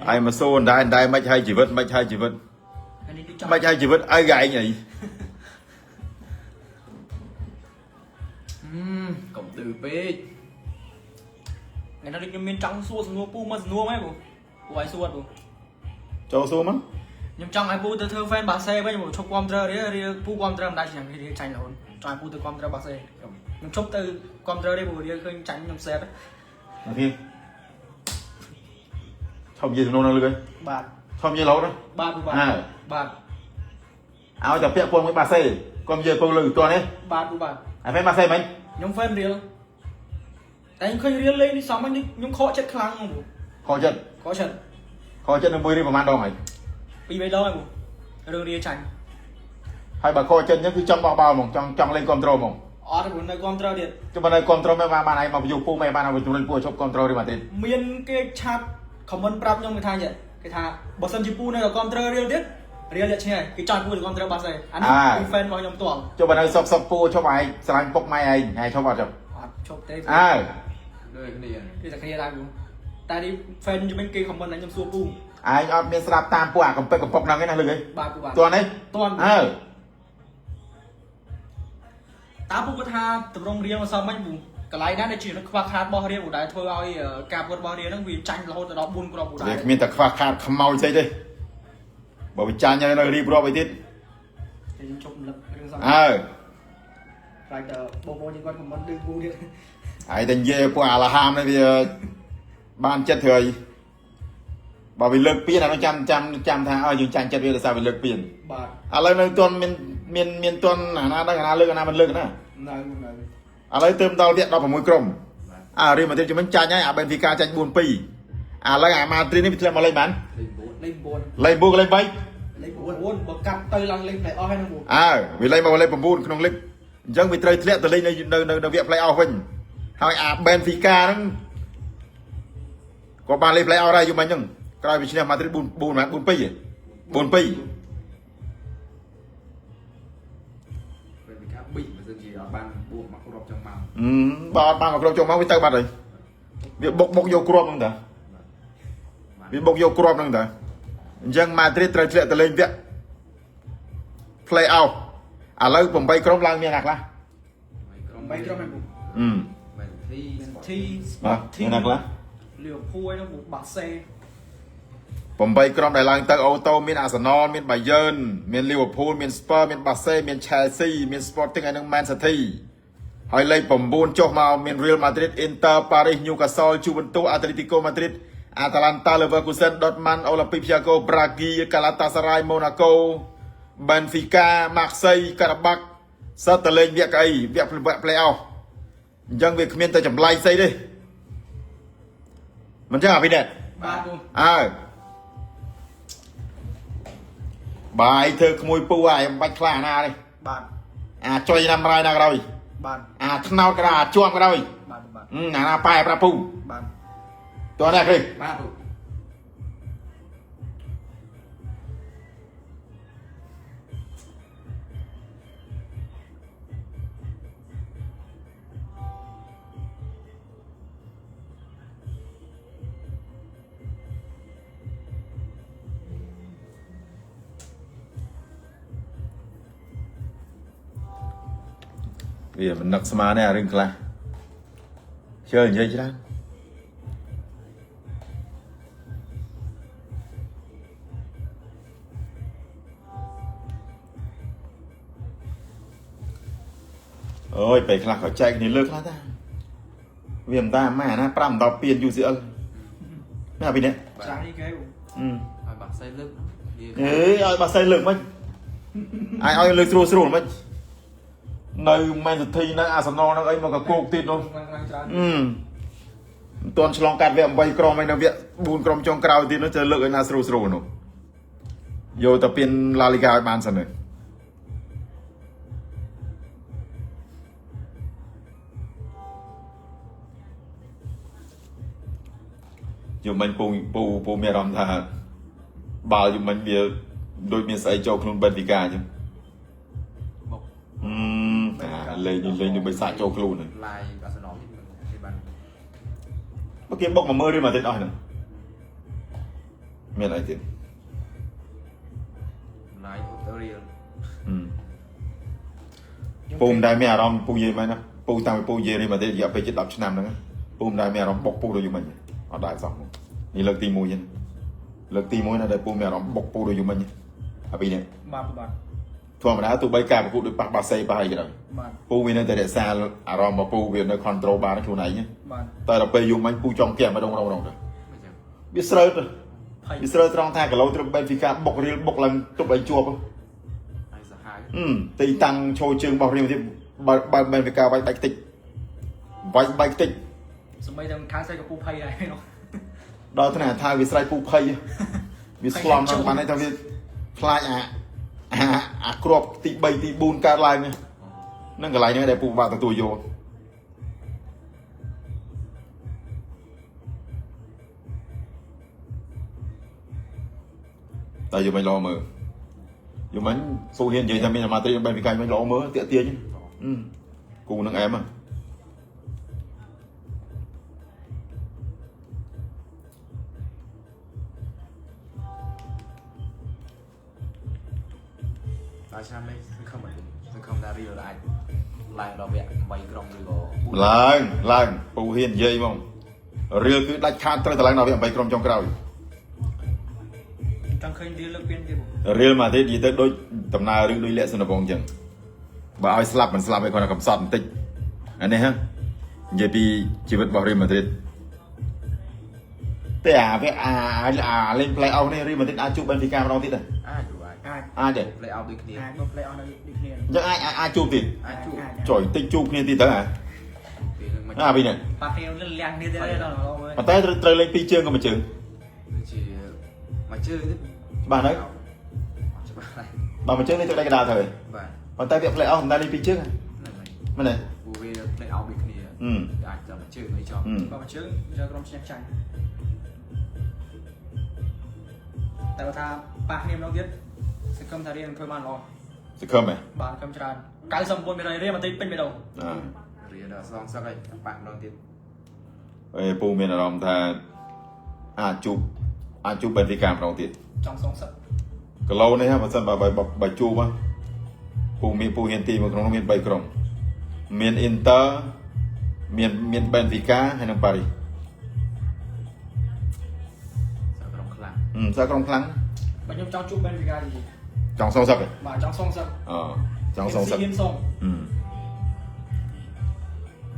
ហើយមកសួរដែរដែរមិនហើយជីវិតមិនហើយជីវិត ថ្ងៃនេះដូចចង់ មិនហើយជីវិតឲ្យឯងអី កុំឌឺពេក ថ្ងៃនេះដូចខ្ញុំមានចង់សួរសំណួរពូមកសំណួរហ្នឹងពូពូឲ្យសួរអត់ពូ ចូលសួរមក ខ្ញុំចង់ឲ្យពូទៅធ្វើ fan បាសេវិញពូឈប់គាំទ្ររៀរៀពូគាំទ្រមិនដែរឆ្នាំរៀចាញ់រហូតចង់ឲ្យពូទៅគាំទ្របាសេខ្ញុំឈប់ទៅគាំទ្ររៀពូរៀឃើញចាញ់ខ្ញុំសេត ណាធីឈប់និយាយសំណួរនៅលើគេ បាទ ឈប់និយាយរហូតណា បាទពូបាទ អើ បាទ ឲ្យតែពាក់ព័ន្ធមួយបាសេកុំនិយាយពងលើតោះនេះ បាទពូបាទ អាហ្វេបាសេមិញ ខ្ញុំ fan រៀលតែខ្ញុំឃើញរៀលលេងនេះសមហ្នឹងខ្ញុំខកចិត្តខ្លាំងហ្មងពូ ខកចិត្ត ខកចិត្ត ខកចិត្តនៅមួយរៀបប្រហែលដងហើយ ពីរបីដងហើយពូរឿងរៀលចាញ់ ហើយបើខកចិត្តអញ្ចឹងគឺចង់បោះបោលហ្មងចង់ចង់លេងគ្រប់ត្រូលហ្មង អត់ទេពូនៅគាំទ្រទៀត ចុះបើនៅគ្រប់ត្រូលមិនបានបានឯងមកពយុពូមិនបានឲ្យជំរុញពូឲ្យឈប់គ្រប់ត្រូលរៀបមកទៀត មានគេឆាត comment ប្រាប់ខ្ញុំគេថាចេះគេថាបើសិនជាពូនៅតែគាំទ្ររៀលទៀតរៀលលាក់ឈ្នះហើយគេចង់ឲ្យពូទៅគាំទ្របាសេអានេះគឺ fan របស់ខ្ញុំផ្ទាល់ ចុះបើនៅសុកសុកពូឈប់ឯងស្រឡាញ់ពុកម៉ែឯងឯងឈប់អត់ចុះ អត់ឈប់ទេ អើ ដូចគ្នា គឺតែគ្នាដែរពូតែនេះ fan ជំនាញគេ comment ឲ្យខ្ញុំសួរពូ ឯងអត់មានស្រាប់តាមពួកអាកំពេកកំប៉ុកហ្នឹងឯណាលឹកឯង បាទពូបាទ តោះនេះ តន់ អើ តើពូគាត់ថាតម្រងរៀលមកសមមិញពូកន្លែងណាដែលជាខ្វះខាតរបស់រៀលពូដែលធ្វើឲ្យការប្រកួតរបស់រៀលហ្នឹងវាចាញ់រហូតដល់4គ្រាប់ពូដែរ វាគ្មានតែខ្វះខាតខ្មោចស្អីទេបើវាចាញ់ហើយនៅរៀបរាប់អីទៀត ខ្ញុំជប់រំលឹករឿងសម អើ ខ្លាចតែបងប្អូនយើងគាត់ comment ឌឺពូទៀត ឯងតែនិយាយពួកអាឡាហាមនេះវាបានចិត្តត្រូវបើវាលើកពៀនអានោះចាំចាំចាំថាអើយើងចាញ់ចិត្តវាដោយសារវាលើកពៀន បាទ ឥឡូវនៅទាន់មានមានមានទាន់អាណាដឹងអាណាលើកអាណាមិនលើកណា នៅនៅ ឥឡូវទើបដល់វគ្គ16ក្រុមអារៀលមកទៀតជំនាញចាញ់ហើយអាបេនហ្វីកាចាញ់4 2ឥឡូវអាម៉ាឌ្រីតនេះវាធ្លាក់មកលេខបាន លេខ9 លេខ9 លេខ9លេខ3 លេខ9បើកាត់ទៅឡើងលេខ play off ហើយហ្នឹងពូ អើវាលេខមកលេខ9ក្នុងលេខអញ្ចឹងវាត្រូវធ្លាក់ទៅលេខនៅនៅនៅវគ្គ play off វិញហើយអា Benfica ហ្នឹងក៏បានលេខ play off ដែរយូរមិញហ្នឹងក្រោយពីឈ្នះ Madrid 4 4 4 2 4 2 ពេលពីកាប៊ីបើសិនជាអត់បានបួកមកគ្រាប់ចង់មក អឺបើអត់បានមកគ្រាប់ចូលមកវាទៅបាត់ហើយវាបុកបុកយកគ្រាប់ហ្នឹងតាវាបុកយកគ្រាប់ហ្នឹងតាអញ្ចឹង Madrid ត្រូវធ្លាក់ទៅលេងវគ្គ play off ឥឡូវ8ក្រុមឡើងមានណាខ្លះ ក្រុម 8ក្រុមហ្នឹងពូ អឺ មែនធី ធី បាទមានណាខ្លះ Liverpool ហ្នឹងពូបាសេ 8ក្រុមដែលឡើងទៅអូតូមានអាសនលមាន Bayern មាន Liverpool មាន Spurs មាន Barca មាន Chelsea មាន Sporting ហើយនិង Man City ហើយលេខ9ចុះមកមាន Real Madrid Inter Paris Newcastle Juventus Atletico Madrid Atalanta Leverkusen Dortmund Olympiacos Braga Galatasaray Monaco Benfica Marseille Karabakh សិតតែលេងវគ្គកៅអីវគ្គវគ្គ play off អញ្ចឹងវាគ្មានតែចម្លែកស្អីទេមិនចឹងអាពីនេះ បាទពូ អើបាយធ្វើក្មួយពូអាយមិនបាច់ខ្លាអាណាទេ បាទ អាចុយណាំរាយណាក៏ដោយ បាទ អាថ្នោតក៏ដោយអាជាប់ក៏ដោយ បាទបាទ អឺអាណាប៉ែប្រាប់ពូ បាទ តោះណាគ្រី បាទពូ វាមិននឹកស្មានទេអារឿងខ្លះជឿនិយាយច្រើនអូយពេលខ្លះក៏ចែកគ្នាលើកខ្លះតាវាមិនតាមម៉ែអាណា5ដល់2 UCL ណាពីនេះ ច្រើននេះគេពូ អឺ ឲ្យបាក់សៃលើកវា អេឲ្យបាសៃលើកមិនឲ្យឲ្យលើកស្រួលស្រួលមិននៅ Man City នៅ Arsenal នៅអីមកកកោកទៀតនោះ ខ្លាំងខ្លាំងច្រើន អឺមិនទាន់ឆ្លងកាត់វគ្គ8ក្រុមឯនៅវគ្គ4ក្រុមចុងក្រោយទៀតនោះទៅលើកឲ្យណាស្រួលស្រួលនោះយកទៅពៀន La Liga ឲ្យបានសិនទៅយំមិញពូពូពូមានអារម្មណ៍ថាបាល់យំមិញវាដូចមានស្អីចូលខ្លួន Benfica អញ្ចឹង បុក អឺអាលេងនេះលេងដូចបិសាចចូលខ្លួនហ្នឹង ឡាយអាសនលនេះគេបាន បើគេបុកមកមើលរៀលមកទៀតអស់ហ្នឹង មានអីទៀត ម្លាយអូតូរៀល ពូមិនដែលមានអារម្មណ៍ពូនិយាយមែនណាពូតាំងពីពូនិយាយនេះមកទៀតរយៈពេលជិត10ឆ្នាំហ្នឹងពូមិនដែលមានអារម្មណ៍បុកពូដូចយូរមិញអត់ដែលសោះនេះលើកទី1ហ្នឹងលើកទី1ណាដែលពូមានអារម្មណ៍បុកពូដូចយូរមិញអាពីនេះ បាទបាទ ធម្មតាទោះបីការប្រកួតដូចប៉ះបាសេប៉ះអីក៏ដោយ បាទ ពូវានៅតែរក្សាអារម្មណ៍របស់ពូវានៅ control បានខ្លួនឯង បាទ តែដល់ពេលយូរមិញពូចង់គែម្ដងម្ដងម្ដងទៅ មិនចឹង វាស្រើត ភ័យ វាស្រើត្រង់ថាគីឡូត្រឹម Benfica បុករៀលបុកឡើងទប់ឡើងជាប់ ហើយសាហាវ ទីតាំងឈរជើងរបស់រៀលទៀតបើបើ Benfica វាយបាច់តិចវាយបាច់តិច សម្បីតែខាងស្រីក៏ពូភ័យដែរនោះ ដល់ថ្នាក់ថាវាស្រ័យពូភ័យវាស្លំដល់បានន័យថាវាខ្លាចអាអាអាគ្រាប់ទី3ទី4កើតឡើងហ្នឹងកន្លែងហ្នឹងដែលពូពិបាកទទួលយកតែយល់មិនល្អមើលយល់មិនពូហ៊ាននិយាយថាមានអាមាត្រីបែបវិកាយមិនល្អមើលតាក់ទាញគូនឹងអែម ដល់ឆ្នាំនេះសង្ឃឹមអត់សង្ឃឹមថារៀលអាចឡើងដល់វគ្គ8ក្រុមឬក៏ ឡើងឡើងពូហ៊ាននិយាយហ្មងរៀលគឺដាច់ខាតត្រូវតែឡើងដល់វគ្គ8ក្រុមចុងក្រោយ ចង់ឃើញរៀលលើកពានទៀត រៀលមកទេនិយាយទៅដូចដំណើររឿងដូចលាក់សនវងអញ្ចឹងបើឲ្យស្លាប់មិនស្លាប់ឯងគាត់តែកំសត់បន្តិចអានេះហ៎និយាយពីជីវិតរបស់រៀលម៉ាឌ្រីតតែអាវាអាអាលេង play off នេះរៀលម៉ាឌ្រីតអាចជួប Benfica ម្ដងទៀតដែរ អាចឬអាច អាច អាចទេ play out ដូចគ្នា អាចមក play off នៅដូចគ្នា អញ្ចឹងអាចអាចជួបទៀត អាចជួប ចុយតិចជួបគ្នាទៀតទៅអា ពេលនឹងមិន អាពីនេះ ប៉ាគ្នាលលៀងគ្នាទៀតដល់ល្អមើល ប៉ុន្តែត្រូវត្រូវលេងពីរជើងក៏មួយជើង ដូចជាមួយជើងទេ ច្បាស់ហើយ ច្បាស់ហើយ បើមួយជើងលេងទឹកដៃកណ្ដាលទៅ បាទ ប៉ុន្តែវា play off មិនដែលលេងពីរជើង ហ្នឹងហើយ មែនទេ ព្រោះវា play out ដូចគ្នាអាចតែមួយជើងអីចោះ បើមួយជើងយកក្រុមឈ្នះចាញ់តែបើថាប៉ះគ្នាម្ដងទៀតសង្ឃឹមថារៀលនឹងធ្វើបានល្អ សង្ឃឹមហ៎ បាទសង្ឃឹមច្រើន99%រៀលបន្តិចពេញបេះដូង អា រៀលដល់សងសឹកហើយប៉ះម្ដងទៀត អេពូមានអារម្មណ៍ថាអាចជួបអាចជួប Benfica ម្ដងទៀត ចង់សងសឹក គីឡូនេះហ៎បើសិនបើបើបើជួបហ៎ពូមានពូហ៊ានទីមកក្នុងនោះមាន3ក្រុមមាន Inter មានមាន Benfica ហើយនិង Paris សឹកក្រុមខ្លាំង សើក្រុមខ្លាំង បើខ្ញុំចង់ជួប Benfica ទី ចង់សងសឹកហ៎ បាទចង់សងសឹក អចង់សងសឹក ហ៊ានសង អឺ